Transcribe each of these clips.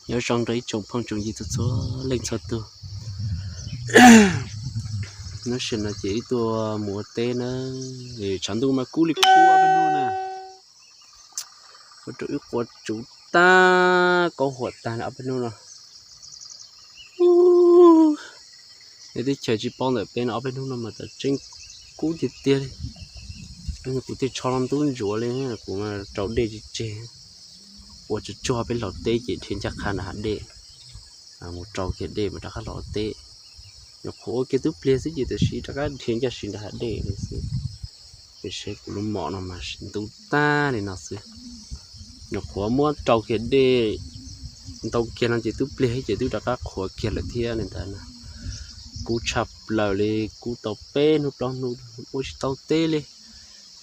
Nyob zoo rau ib tsoom phooj tsoom ywg txhua txhua leej txhua tus. Hnub sim no ces wb tuaj mus ua teb na, tshav ntuj mas kub li kub ob peb hnub na. Ua rau wb quav tsuv tag, kaub huam tag ob peb hnub no. Nej teb chaws tsis paub ntawm peb no ob peb hnub no mas tam tseeb kub tiag tiag li. Kuv tej tsho ntub ntsuav li, kuv rau dej tsis tseg, ua tsuag tsuag peb hlau teb ces dhia ncaj qha nram hav dej, mus rau kiag dej mas rov qab los teb. Nyuam qhuav ua kiag tub pliag xwb ces tam sim rov qab dhia ncaj si nram hav dej li xwb. Ces seb kuv lub mom no mas ntub tag li no xwb. Nyuam qhuav muab rau kiag dej ntau kiag no ces tub pliag ces twb rov qab qhuav kiag lawm thiab li ntawd na. Kub tshaj plaws li, kub tau peb hnub plaub hnub ua tsis tau teb li.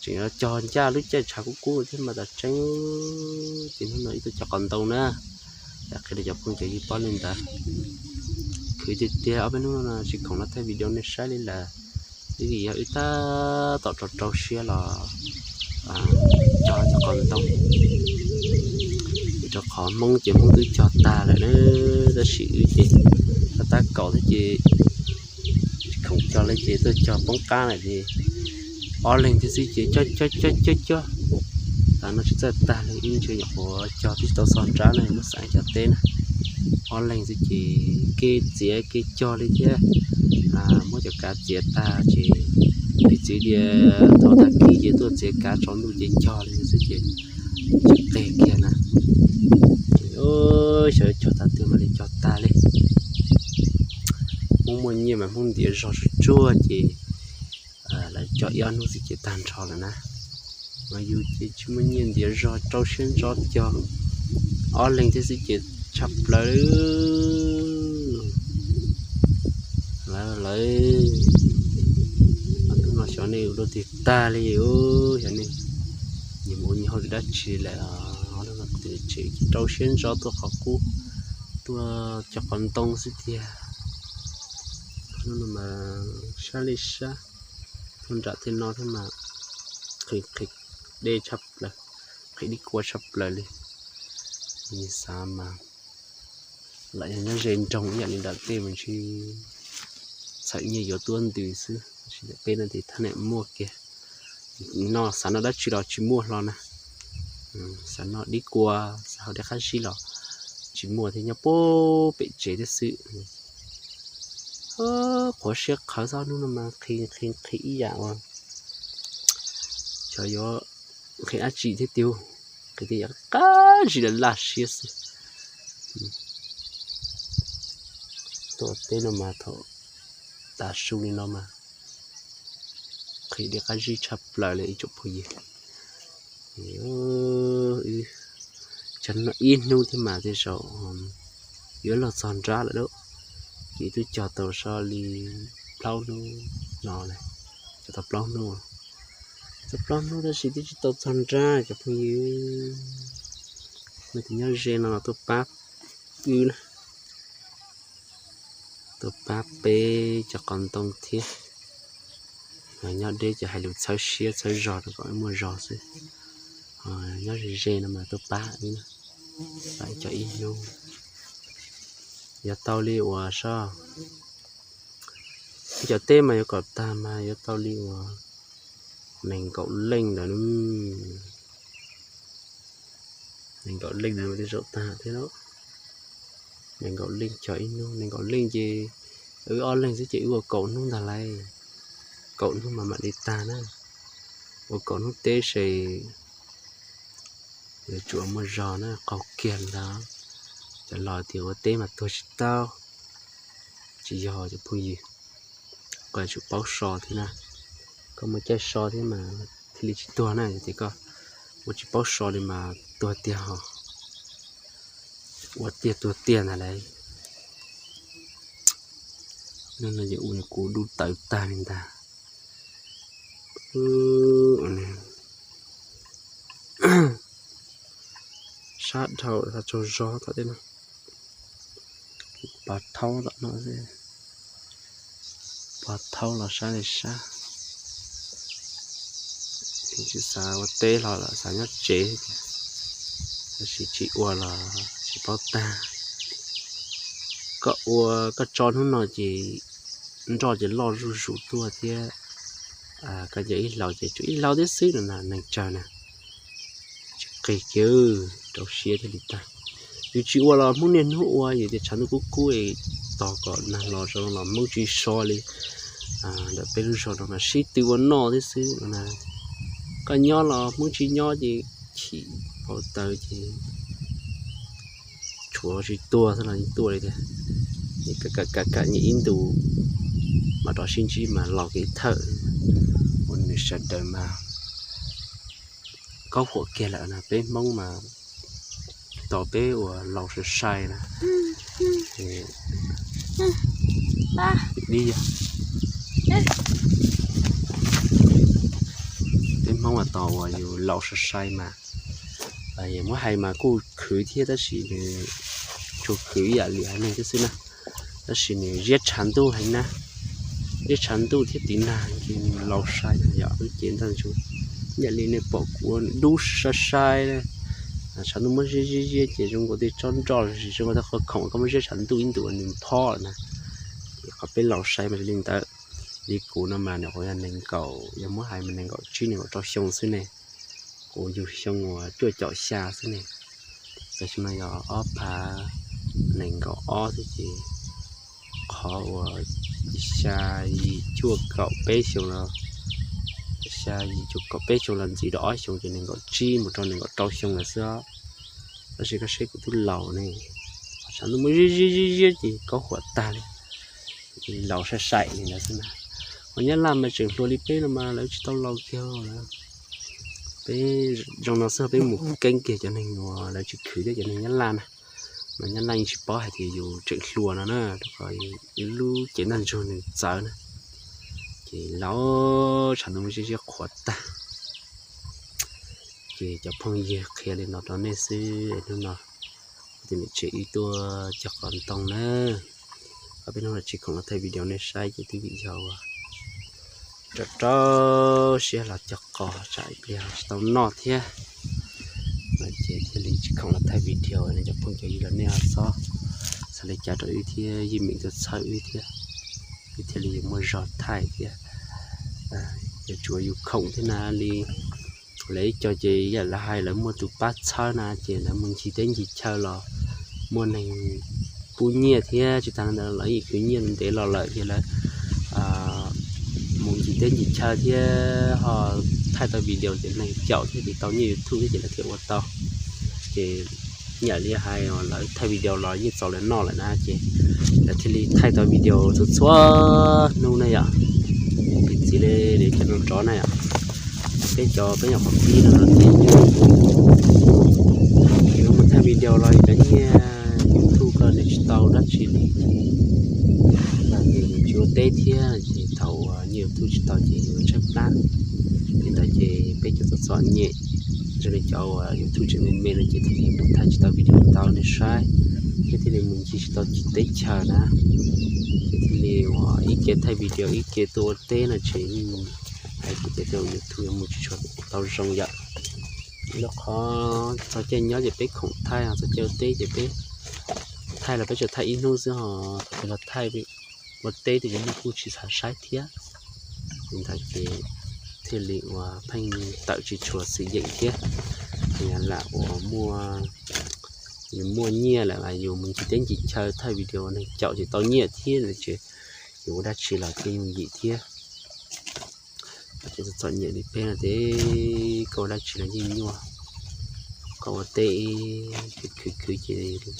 Tseem cog ncaj lub caij tshav kub kub thiab mas tam tseeb. Ces hnub no ib tuaj cog qos ntoo na, qhia rau cov phooj cov ywg paub li ntawd. Khwv tiag tiag ob peb hnub no tsis khoom los thaij video nej saib li lawm. Vim yog wb tab tom rau rau siab los cog cov qos ntoo, vim rau qhov Hmoob ces Hmoob twb cog tag lawm na, tab sis wb ces tab tab kaum thiab ces tsis khoom cog li ces tuaj cog poob qab lawm ces ob leeg thiab xwb ces cog cog cog cog cog tas no tsis txawj tag li, ib ntsis nyuam qhuav cog twb tsis tau txog nrab na, muab xav cov teb na. Ob leeg xwb ces kev txiav kev cog li thiab, muab cov kav txiav tag ces piv txwv tias thaum tag kis ces tuaj txiav kav tsaus ntuj ces cog li xwb ces tsis qeg kiag na. Ces xyov cog tag twg mam li cog tag li. Hmoob muaj nyiaj mas Hmoob ntiav zog tsuag tsuag ces lawv cog ib ob hnub xwb ces tag nrho lawm na. Mas yus ces tsis muaj nyiaj ntiav zog, rau siab ntso cog, ob leeg thiab xwb ces tshaj plaws. Lawv, lawv, ob hnub no xyov nej ua dua twg tag li, xyov nej nyias mus ua nyias hauj lwm dab tsi lawm. Ob hnub no kuv tus niam tsev rau siab ntso tuaj qhov qub, tuaj cog qos ntoo xwb tiag. Hnub no mas sab li sab, tuaj nram tej no thiab mas qhis qhis dej tshaj plaws, qhis dib kua tshaj plaws li. Xav mas lam yog nyob ze nroog ib yam li nram tej mas ntshe txhawm nyiaj yuav tuab ntws xwb, tab sis peb no ces thaj niam muaj kiag, noj xav noj dab tsi los tsis muaj hlo na. Xav noj dib kua, xav haus dej qab zib los tsis muaj thiab, nyob puag pem tsev thiab xwb. Qhuav siab qhawv xwb, hnub no mas qhis qhis qhis ib yam uas xyov yuav qhis dab tsi thiab tiag, qhis tej yam qab zib laj laj siab xwb. Tuaj teb no mas thaum tav su li no mas qhis dej qab zib tshaj plaws li ib tsoom phooj ywg. Cog no ib hnub thiab mas tej zaum yuav luag txog nrab lawm lauj. Ces twb cog tau so li plaub hnub no, cog tau plaub hnub, tau plaub hnub tab sis twb tsis tau txog nrab cov phooj ywg. Nej tus nyob ze no tuaj pab wb na, tuaj pab peb cov qos ntoo thiab. Nyob deb ces hais lus txhawb siab txhawb zog rau kom muaj zog xwb. Nyob ze ze no mas tuaj pab wb na, pab cov ib hnub. Yuav tau li uas soj, cov teb mas yuav kom tag mas yuav tau li uas nees nkaum leej ntawd. Nees nkaum leej ntawd mas tej zaum tag thiab lauj. Nees nkaum leej cog ib hnub, nees nkaum leej ces wb ob leeg xwb ces wb ua kaum hnub ntag lauj. Kaum hnub mas mam li tag na. Ua kaum hnub teb se yuav tsum muaj zog na, qaug kiag ntag. Cov laus tias ua teb mas tuag tsis tau, tsis yog cov phooj ywg. Koj yuav tsum paub so thiab na, koj muaj caij so thiab mas thiaj li tsis tuag na. Yog tias koj ua tsis paub so li mas tuag tiag ho, ua tiag tuag tiag ntag lauj. Hnub no ces ua kuv dub tawv tag li ntag. Sab dhau tag tsaug zog tom tej no, pov thaub tom no, pov thaub los sab li sab. Tsis xav ua teb hlo lawm, xav nyob tsev, tab sis tsis ua los tsis paub tag. Koj ua koj tso hnub no ces nroj ces loj zuj zus tuaj thiab. Koj cov ib hlau ces tsuas ib hlau thiab xwb no na, neeg tsawg na, tsis qig kiag, rau siab thiaj li tag. Yus tsis ua los Hmoob niaj hnub ua, yus tias tshav ntuj kub kub es tos kom nag los zoo los Hmoob tsis so li. Ntawm peb lub zos no mas sib tw ua noj thiab xwb na. Koj nyob los Hmoob tsis nyob ces chim pau taws ces tshuav tsis tuag xwb los yeej tuaj li tiag. Kam kam kam nyiam ib ntus mas rov sib ntsib mas laus kev thawj, ua nws sawv daws mas kaub huam kiag lawm na. Peb Hmoob mas tos peb uas laus sai sai na. Li yog peb Hmoob mas tos uas yus laus sai sai mas, muab hais mas kuj khwv thiab tab sis nws tsuas khwv ib yam li haiv neeg thiab xwb na. Tab sis nws ziab tshav ntuj heev na, ziab tshav ntuj thiab tiv nag ces nws laus sai yom, lub cev ntag ntsuj. Ib yam li nej pom kuv ua dub sai sai, tshav ntuj muab ziab ziab ziab ces zoo nkaus tej tsob nroj los sis zoo nkaus tej qhov khoom koj muab ziab tshav ntuj ib ntus nws phob lawm na. Ces qhov peb laus sai mas li ntawd. Li kuv no mas nws qhov yog nees nkaum, yog muab hais mas nees nkaum tsib nees nkaum rau xyoo xwb ne. Kuv yug xyoo uas cuaj caum xya xwb ne. Tam sim no yog ob phav nees nkaum ob xwb ces qhov uas xya yim cuaj kaum peb xyoo los, xya yim cuaj kaum peb xyoo los ntxiv rau ob xyoo ces nees nkaum tsib mus rau nees nkaum rau xyoo lawm xwb. Tab sis koj saib kuv twb laus ne, tshav ntuj muab ziab ziab ziab ziab ces kaub huam tag li, laus sai sai li ntawd xwb na. Hos Nyab Laj mas tseem hluas li peb no mas lawv tsis tau laus kiag. Peb zoo no xwb peb mus keeb kiag cov neeg uas lawv tsis khwv thiab cov neeg Nyab Laj na. Mas Nyab Laj yeej tsis paub hais tias yus tseem hluas no na, rau qhov lub cev ntaj ntsug nws txawv na. Ces laus tshav ntuj muab ziab ziab qhuav tag. Ces cov phooj ywg qhia li no rau nej xwb, hnub no kuv tus niam tsev wb tuaj cog qos ntoo na. Ob peb hnub no tsis khoom los thaij video nej saib ces twb vim yog ua rau rau siab los cog qos tsam ib pliag tsis tau noj thiab. No ces thiaj li tsis khoom los thaij video no cov phooj cov ywg los nej ho txhob xav li cas rau wb thiab, yeej meem tuaj txhawb wb thiab, wb thiaj li yuav muaj zog thaij thiab. Yuav tsum yus khoom thiab na li. Lawv ib co ces yam lawv hais lawv muaj tus pab txhawb na ces lawv mus ncig teb ncig chaw los muaj neeg pub nyiaj thiab tsis tas li ntawd lawv yim khwv nyiaj ntev los lawm ces lawv mus ncig teb ncig chaw thiab ho thaij tau video ces neeg caum thiab ces tau nyiaj YouTube thiab ces lawv thiaj ua tau. Ces yam li hais lawv thaij video los yeej txaus lawv noj lawm na ces lawv thiaj li thaij tau video txhua txhua hnub na yom. Piv txwv li cov no rov na yom, peb cov peb nyuam qhuav pib no no ces yus mus thaij video los yus cov nyiaj YouTube ko nws tsis tau dab tsi li. Ces yus tsis ua teb thiab ces thaum uas nyiaj YouTube tsis tau ces yus tshaib plab. Li ntawd ces peb cov txom txom nyem zoo li cov uas YouTube tseem me me no ces thiaj li mus thaij tsis tau video ntau nej saib, thiab thiaj li mus ncig tsis tau teb chaws na. Ces thiaj li ua ib ke thaij video ib ke tuaj ua teb no ces yeej hais tias tej YouTube yuav mus tsis tshua tau zoo yom. Rau qhov txog caij nyob ces peb khoom thaij, txog caij ua teb ces peb thaij los peb tsuas thaij ib hnub xwb ho thaum peb los thaij ua teb ces cov neeg kuj tsis xav saib thiab. Li ntawd ces thiaj li ua pheej tawm tsis tshua xwm yeem thiab. Yog lam uas muaj, yus muaj nyiaj lawm mas yus mus ncig teb ncig chaw thaij video neeg caum ces tau nyiaj thiab no ces yus ua dab tsi los thiaj yooj yim thiab. Ces txom txom nyem li peb no ces koj ua dab tsi los yeej nyuaj. Koj ua teb khwv khwv ces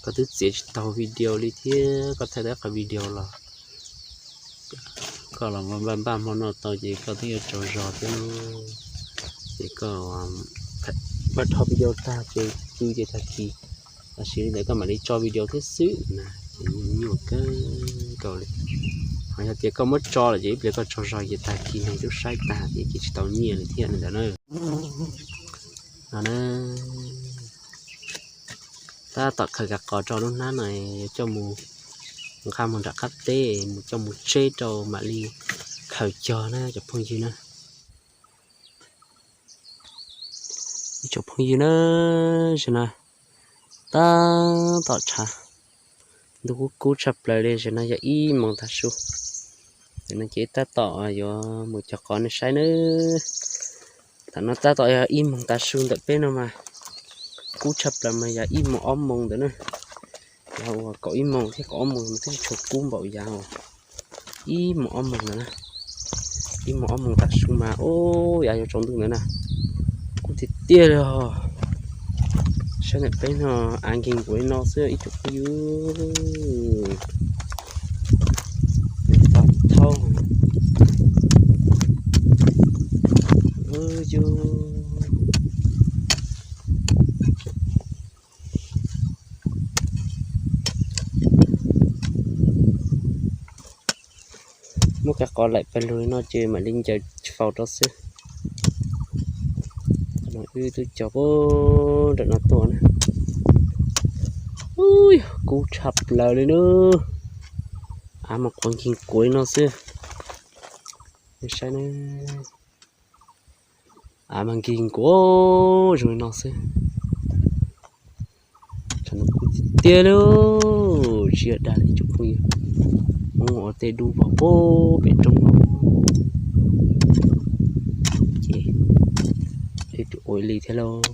koj twb txiav tsis tau video li thiab, koj thaij tau qhov video los koj los npaj npaj hmo noj tau ces koj twb yuav tsaug zog thiab. Ces koj npaj dhau video tag ces pw ces tag kis, tam sim li ntawd koj mam li tso video thiab xwb na, ces nyuaj kawg nkaus li. Ho yog tias koj muab tso lawm ces ib pliag koj tsaug zog ces tag kis neeg twb saib tag ces tsis tau nyiaj li thiab li ntawd na. No na, tab tom khaws kav qos rau lub hnab no yuav coj mus nqa mus nram qab teb mus coj mus tseb rau mam li khaws cog na cov phooj ywg na. Ib tsoom phooj ywg na, tam no tab tom tshav Ntuj kub kub tshaj plaws li, tam sim no yog ib moos tav su. Tam sim no ces tab tom yuav mus cog qos nej saib nawb. Tam sim no tab tom yog ib moos tav su ntawm peb no mas kub tshaj plaws mas yog ib moos ob moos ntawd na. Yog uas kaum ib moos thiab kaum ob moos mas twb tsis tshua kub npaum yog uas ib moos ob moos ntawd na. Ib moos ob moos tav su mas ub, yav yuav tsaus ntuj ntawd na, kub tiag tiag li os. Saib ntawm peb no, av nkig nkuav li no xwb ib tsoom phooj ywg. Thaub, yus muab kav qos laim pes lug li no ces mam li ncaws faus rau xwb. Wb twb cog puag nram no tuaj na. Ub, kub tshaj plaws li na. Av mas qhuav nkig nkuav li no xwb. Nej saib na, av mas nkig nkuav zoo li no xwb. Tiag tiag li, tsis yog dag li tsoom phooj ywg. Hmoob ua tej dub vog puag pem roob no. Ces ua li thiab lauj.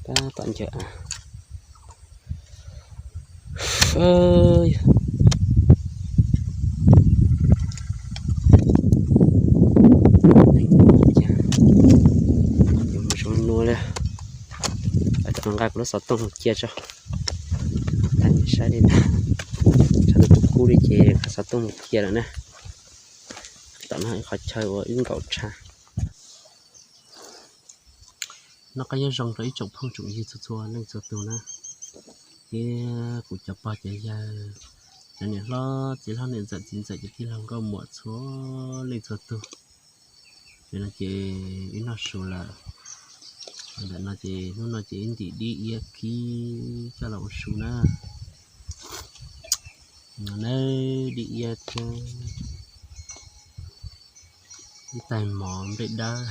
Tab tom ncaws av. Yuav mus zoo nua li. Tam no nqa kuv lub xov tooj mus cia tso. Saib li ntawd, tshav ntuj kub kub li ces nqa xov tooj mus cia lawm na. Tom no ib qhov chaw uas wb nkaum tshav. Noj qab nyob zoo rau ib tsoom phooj tsoom ywg txhua txhua leej txhua tus na, thiab kuv cov pog cov yawg, cov niam hlob txiv hlob niam ntxawm txiv ntxawm cov tij laug nkauj muam txhua leej txhua tus. Ces no ces wb noj su lawm. Ntawm no ces hnub no ces wb ntim dib iab kib coj los ua su na. No na, dib iab thiab ib tais mov nplej dawb.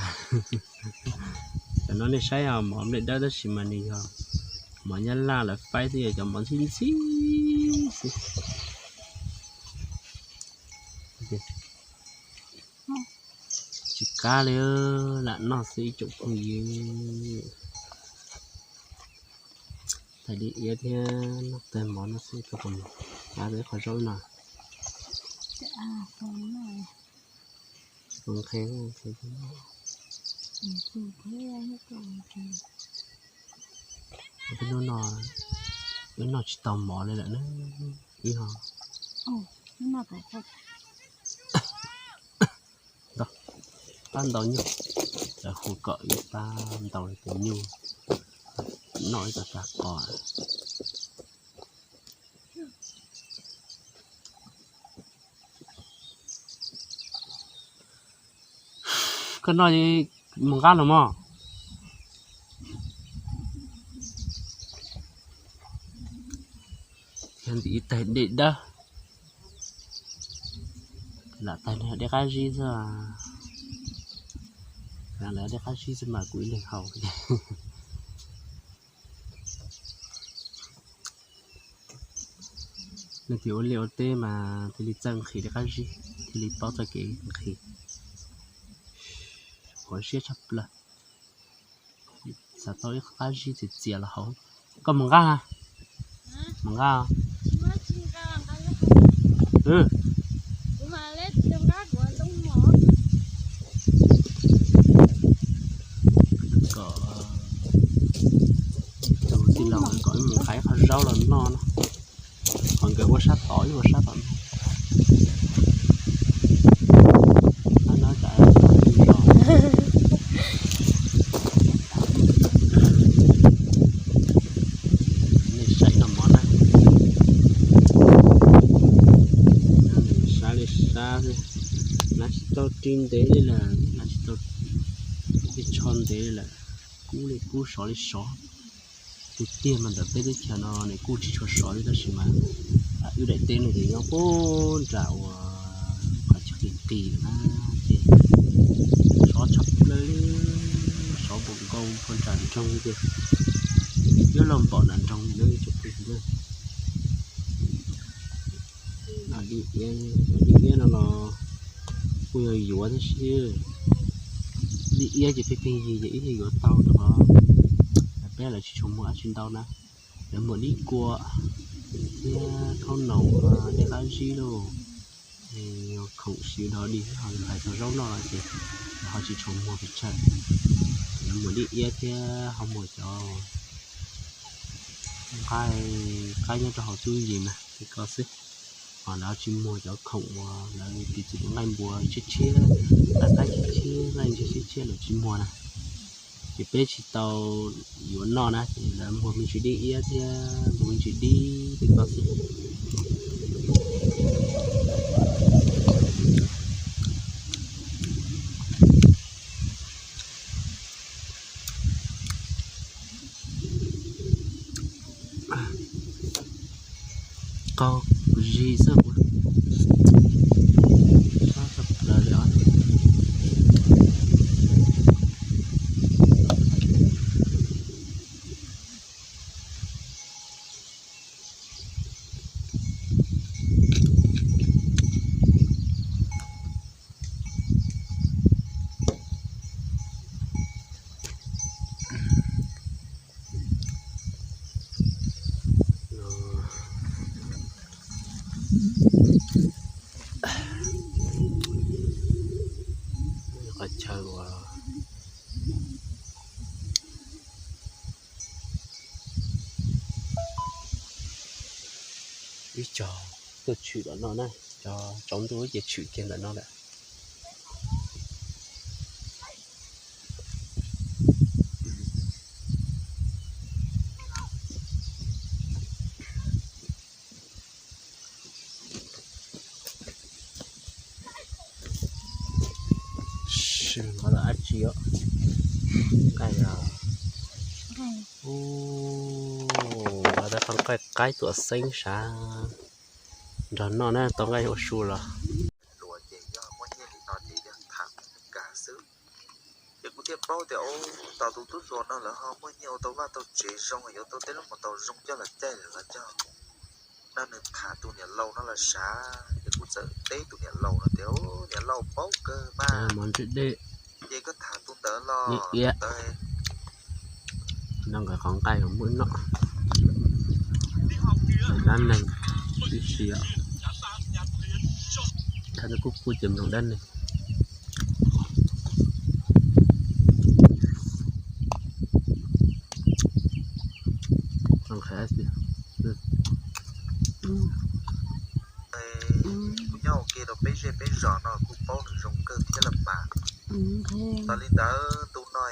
Cov no nej saib os, mov nplej dawb tab sis mas nws yog mov nyab laj lawv faib xwb, yog cov mov ntxhib ntxhib xwb. Tsis qab li, lam noj xwb ib tsoom phooj ywg. Tais dib iab thiab noj tais mov no xwb, qab ib qho zaub no. Nqhis, nqhis. Hnub no wb noj tsis tau mov li lawm na. Ib ho pab ntau nyuj, lawv hu kom ib pab ntau tus nyuj noj ib tag kab qos. Koj noj mus nqab los mog. Yog ntim ib tais dej dawb, lam tais dej qab zib xwb. Lam dej qab zib xwb mas kuv ib leeg haus. Leej twg ua liaj ua teb mas thiaj li txawj nqhis dej qab zib, thiaj li paub txoj kev nqhis. Qhuav siab tshaj plaws. Xav tau ib qab zib txias txias los haus. Koj mus nqaj, mus nqaj. Kom tus tij laug kom wb mus nqa ib qho zaub los noj no. Qhov nkawd ua sab tod, wb ua sab tom no. Nej saib noj mov na. Sab li sab xwb, hnav tsis tau ris ntev li lawm, hnav tsis tau ris tsho ntev li lawm, kub li kub sov li sov. Tiag tiag mas ntawm peb teb chaws no nws kuj tsis tshua sov li tab sis mas wb daim teb no ces nyob puag nram uas qhov chaw qis qis lawm na, ces sov tshaj plaws li, sov npaum nkaus puag nram nroog tiag, nyob los npaum nram nroog li na. Dib iab, dib iab no los kuj yog yuav tab sis dib iab ces pheej pheej yig ces ib yig yuav tau rau qhov peb lawv tsis tshua muag dab tsi ntau na. Lawv muag dib kua thiab khaub noom, dib qab zib lauj, khoom siv dog dig ho hais txog zaub noj no ces lawv ho tsis tshua muag pes tsawg. Lawv muag dib iab thiab ho muag cov nqaij qaib nyob rau hauv txuj yim na li ko xwb. Ho lawv tsis muag cov khoom uas lawv piv txwv tus nqaij npua tshiab tshiab, nqaij qaib tshiab tshiab, nqaij ntse tshiab tshiab lawv tsis muag na. Ces peb tsis tau yuav noj na ces lawv muag me ntsis dib iab thiab muag me ntsis dib li ko xwb. Qaug zis xwb, sab tshaj plaws li os. Qhov chaw uas ib co tuaj tshwm ntawm no na, cov tsaus ntuj ces tshwm kiag ntawm no lawm. Sim nqa los dab tsi os? Nqaij los? Nqa tau qhov nqaij qaib tuam xeeb sav nrog noj na, tau nqaij ua su los. Hluas ces yog muaj nyiaj li no ces yog tham kag xwb. Ces kuv thiaj paub tias, ub, tos tus tub hluas no lawv ho muaj nyiaj ua tau vaj tau tsev zoo, yuav tau tej lub mus tau zoo coj los caij lawm los cog. No nws tham tus niam laus no los sav, ces kuv txawm teb tus niam laus no tias, ub, niam laus paub kawg mas. Ces koj tham tus ntawd los ntawd no nkawd qhov nqaij muaj noj, dab neeg tib si os. Thab kuj kuj ces mloog dab neeg. Kuv nyob ua ke rau peb zej peb zos no kuj paub nws zoo kawg thiab los mas. Tau li ntawd ntu no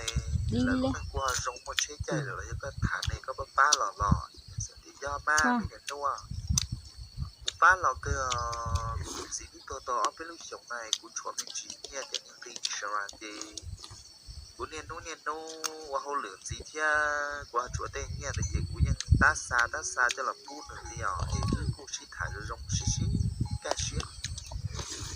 lawv lub neej kuj ho zoo muaj tsheb caij lawm los yog koj tham ne koj pab pab los los. Xav tias yog mas me niam nuj, kuv pab los kawg, kuv tus txiv twb tuag tau ob peb lub xyoos na, kuv tshuav me ntsis nyiaj ces niaj nqi sawv ces kuv niaj hnub niaj hnub ua hauj lwm ntxiv thiab kuv ho tshuav tej nyiaj ntawd ces kuv yeej tab xa tab xa coj los pub nws li os. Es wb kuj sib tham zoo zoo sib sib kaj siab,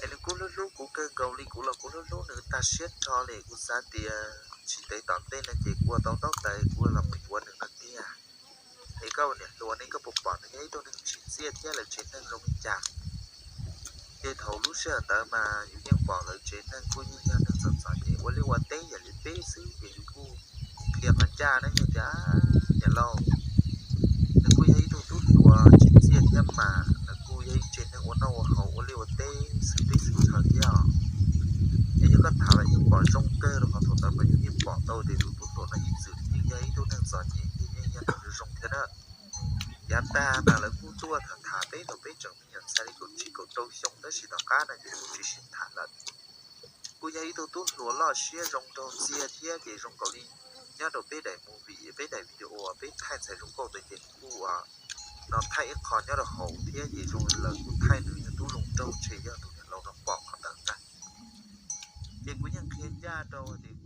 es nws kuj hlub hlub kuv kawg nkaus li, kuv los kuv hlub hlub nws tag siab nrho li. Kuv xav tias tsis ntev tom ntej no ces kuv ua tau ntaub ntawv kuv los mus yuav nws no tiag. Es koj ua niam hluas ne koj puas pom nws yog ib tug neeg tsim txiaj thiab lawv tsev neeg zoo li cas? Ces thaum lub sij hawm ntawd mas yus yeej pom lawv tsev neeg kuj yeej yog neeg txom txom nyem ua liaj ua teb yam li peb xwb ces yus kuj qhia qhov ncaj na, yog tias niam laus, nws kuj yog ib tug tub hluas tsim txiaj thiab mas nws kuj yog ib tsev neeg ua noj ua haus ua liaj ua teb xwm teb xwm chaw thiab os. Es yog koj tham los yeej pom zoo kawg rau qhov thaum ntawd mas yus yeej pom tau tias tus tub hluas no ib txwm yeej yog ib tug neeg txom nyem, yeej yog neeg zoo thiab na. Yav tag mas lawv kuj tuaj tham tham peb thaum peb tseem me nyuam ntxhais li kaum tsib kaum rau xyoo, tab sis tom qab no ces kuj tsis sib tham lawm. Kuj yog ib tug tub hluas loj siab zoo nraug ntxiag thiab ces zoo nkaus li nyob rau peb daim movie, peb daim video peb thaij ntxhais zoo nkauj ntawd ces kuj no thaij ib qho nyob rau hauv thiab ces zoo li lawv kuj thaij nws yog tub zoo nraug ntshe yog tus niam laus no pom qhov ntawd ntag. Ces kuv yeej qhia ncaj rau tias